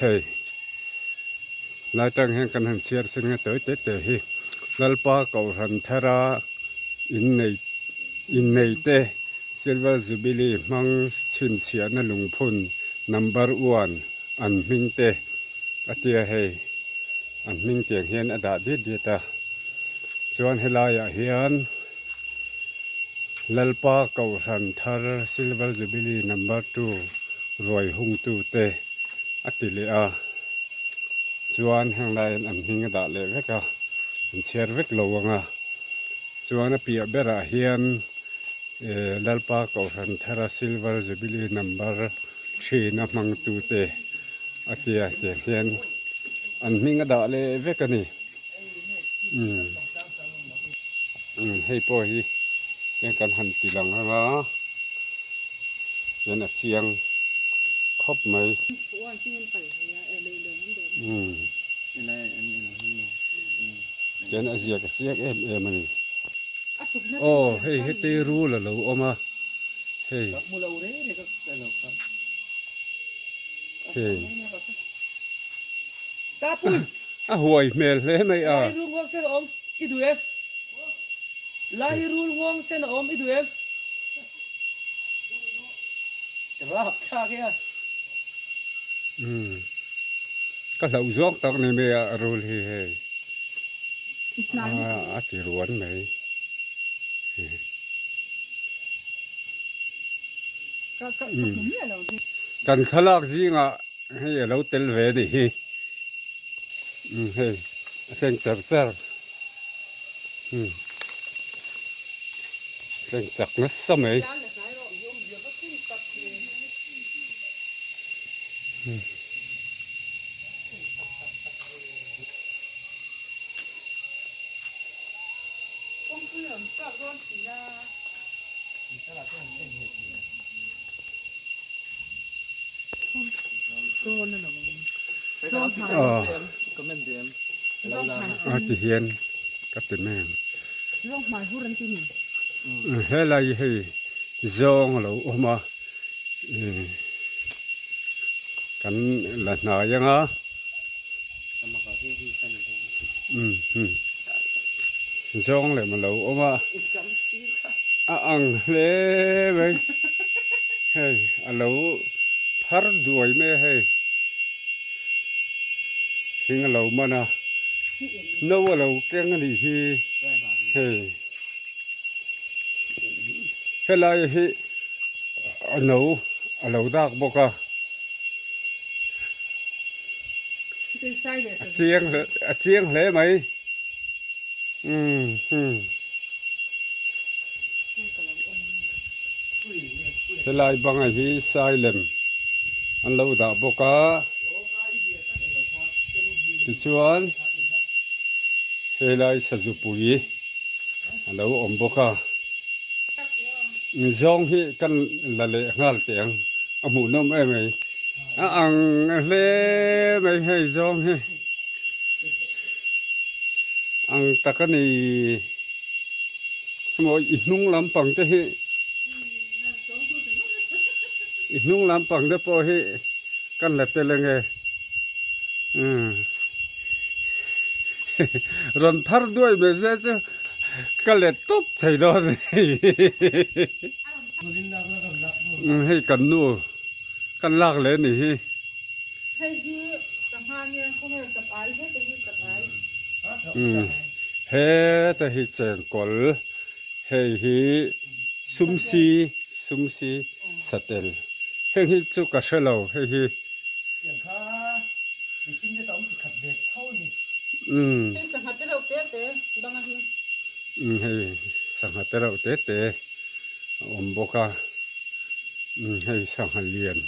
hei lai tang hian kan han chhiar sin nge tawi te te hi Lalpa Kohhran thara innei innei te Silver Jubilee hmang chhinchhiahna lungphun number one an hming te a tia hei an hming tiang hian a dah diat diat a chuan helaiah hian Lalpa Kohhran thar Silver Jubilee number two ruai hungtu te a ti leh a chuan heng laiin an hming a dah leh vek a an chhiar vek lo ang a chuan a piah berah hian eh Lalpa Kohhran thara Silver Jubilee number three na hmangtu te a tia tiang hian an hming a dah leh vek a ni umm umm hei pawh hi eng kan han ti lang ang a hian a chiang khawp mai umm hian a ziak a chiang em em a ni aw hei heti rul a lo awm a hei hei a huai hmel hle mai a. I duh em? Lai hi rul nghawng sen a awm i duh em? Rap thlak e a. Umm ka hlauh zawk tak ni mai a rul hi hei a ti ruan mai. Kan thlalak zingah hei a lo tel ve a nih hi umm hei a tleng char char umm tleng chak nasa mai umm. A ti hian ka ti mai ang helai hei zawng a lo awm a kan la hnai ang a zawng lem a lo awm a a ang hle mai hei a lo phar duai mai a hei thing a lo man a no a lo keng a nih hi hei helai hi a no a lo dak bawk a. A chiang hle a chiang hle mai umm hmm helai banga hi sailem an lo dah bawk a tichuan helai sazupui a lo awm bawk a zawng hi kan la leh nghal teh ang. A hmuhnawm em mai. A ang hle mai hei zawng hi. Ang tak a ni. Hemaw i hnung lampang te hi i hnung lampang te pawh hi kan la tel ange. Umm rawn phar duai mai se chu ka let tawp thei dawn a ni. Hei kan nu kan lak leh a nih hi. Hei hi sangha nia khawnge chak ai heta hi chak ai. Heta hi chengkawl hei hi sumsi sumsi satel heng hi chu ka hre lo hei hi. Hei sangha te reuh te te banga hi. Hei sangha te reuh te te. a awm bawk a hei sangha lian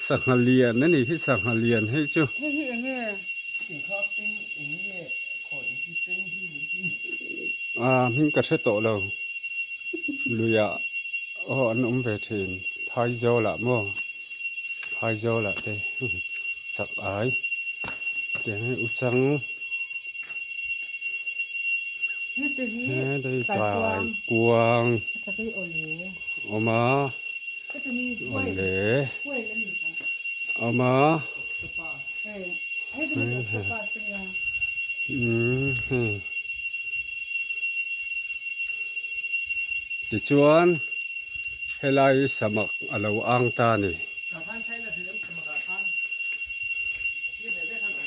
sangha lian a ni hi sangha lian hei chu. Hei hi eng nge? Aa hming ka hre tawh lo luiah aw an awm ve thin phaizawl ah maw phaizawl ah te chak ai tiang hi uchang. Heta hi tlai kuang awm a awle Awm a. Umm hei. Tichuan helai hi samak a lo ang ta a ni.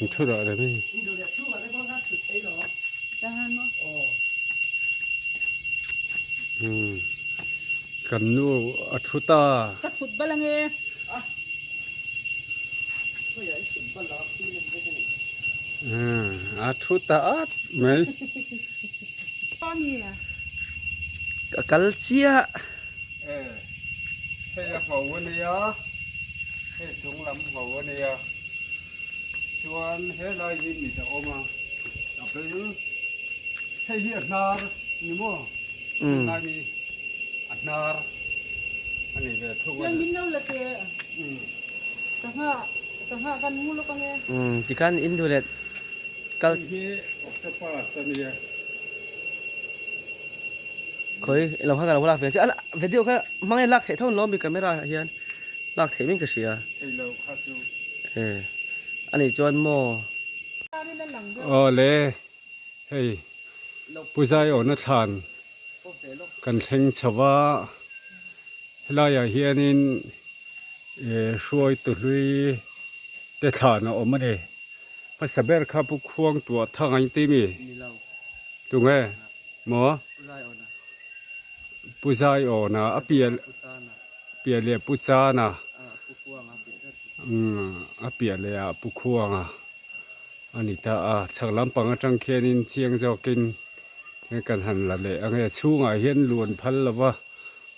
An thu rawh rem hi. Umm kan nu a thu ta. Ka thut bal ange. A thu ta at mai. Ka kal chiah. E hei a ngho a nia hei chung lam ngho a nia chuan helai hi mit a awm a a beng hei hi a hnar ni maw helai mi a hnar a ni ve thung a ni. Tikhan in duh leh kal. Hei hi octopus a nia. Khawi ilo kha ka lo lak ve ang che a video kha hmang hian lak theih tho lo mi camera ah hian lak theih mai ka hria. Theih lo kha chu. E ani chuan maw. Aw le hei Pu Zaiawna thlan kan thleng chho va helai ah hianin hruaitu hlui te thlan a awm a ni. Hmasa ber kha Pu Khuang tuah thang a inti mi? Tunge? Maw? Pu Zaiawna a piah piah leh Pu Chana a piah leh ah Pu Khuanga a ni ta a. Chhak lampang atang khianin chiang zawkin kan han la leh ang e. Chhungah hian luan phal lo va,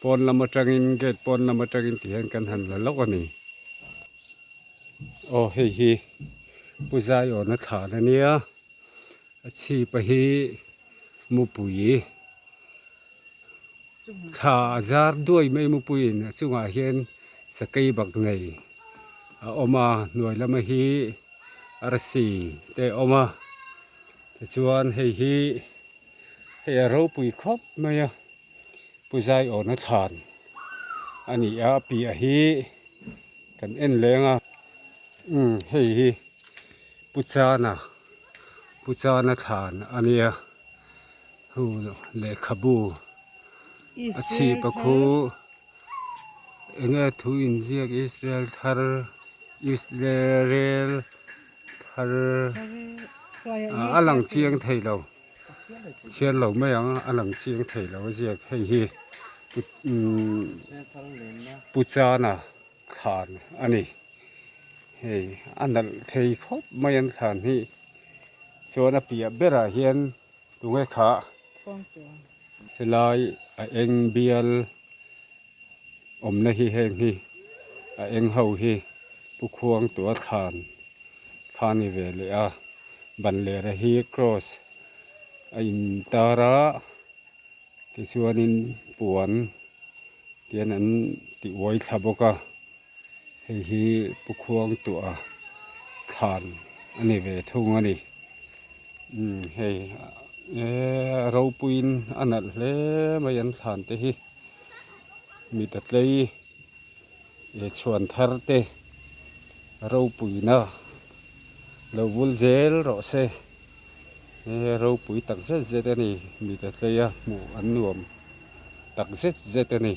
pawn lam atangin gate pawn lam atangin ti hian kan han la lawk a ni. Aw hei hi Pu Zaiawna thlan a nia. A chhip a hi mupui thla a zar duai mai mupuiin a chungah hian sakei bak nei a awm a hnuai lama hi arsi te a awm a tichuan hei hi hei a ropui khawp mai a Pu Zaiawna thlan a ni a a piah hi kan en leng a umm hei hi. Pu Chana, Pu Chana thlan a nia, hu lehkhabu a chhip a khu enge thu inziak Israel thar Israel thar a lang chiang thei lo, chhiar lo mai ang a lang chiang thei lo a ziak hei hi Pu Chana. Thlan a ni. Hei a nalh thei khawp mai an thlan hi. Chuan a piah berah hian tunge kha helai a eng bial awmna hi heng hi a eng ho hi Pu Khuang tua thlan kha a ni ve leh a. Ban lera hi cross a intar a. Tichuanin puan tian an ti uai thla bawk a, hei hi Pu Khuang tuah thlan a ni ve thung a ni. Umm hei eee ropuiin a nalh hle mai an thlan te hi mit a tlei eh chhuan thar te ropuina lo vul zel rawh se. He ropui tak zet zet a ni, mite tleia hmuh an nuam tak zet zet a ni.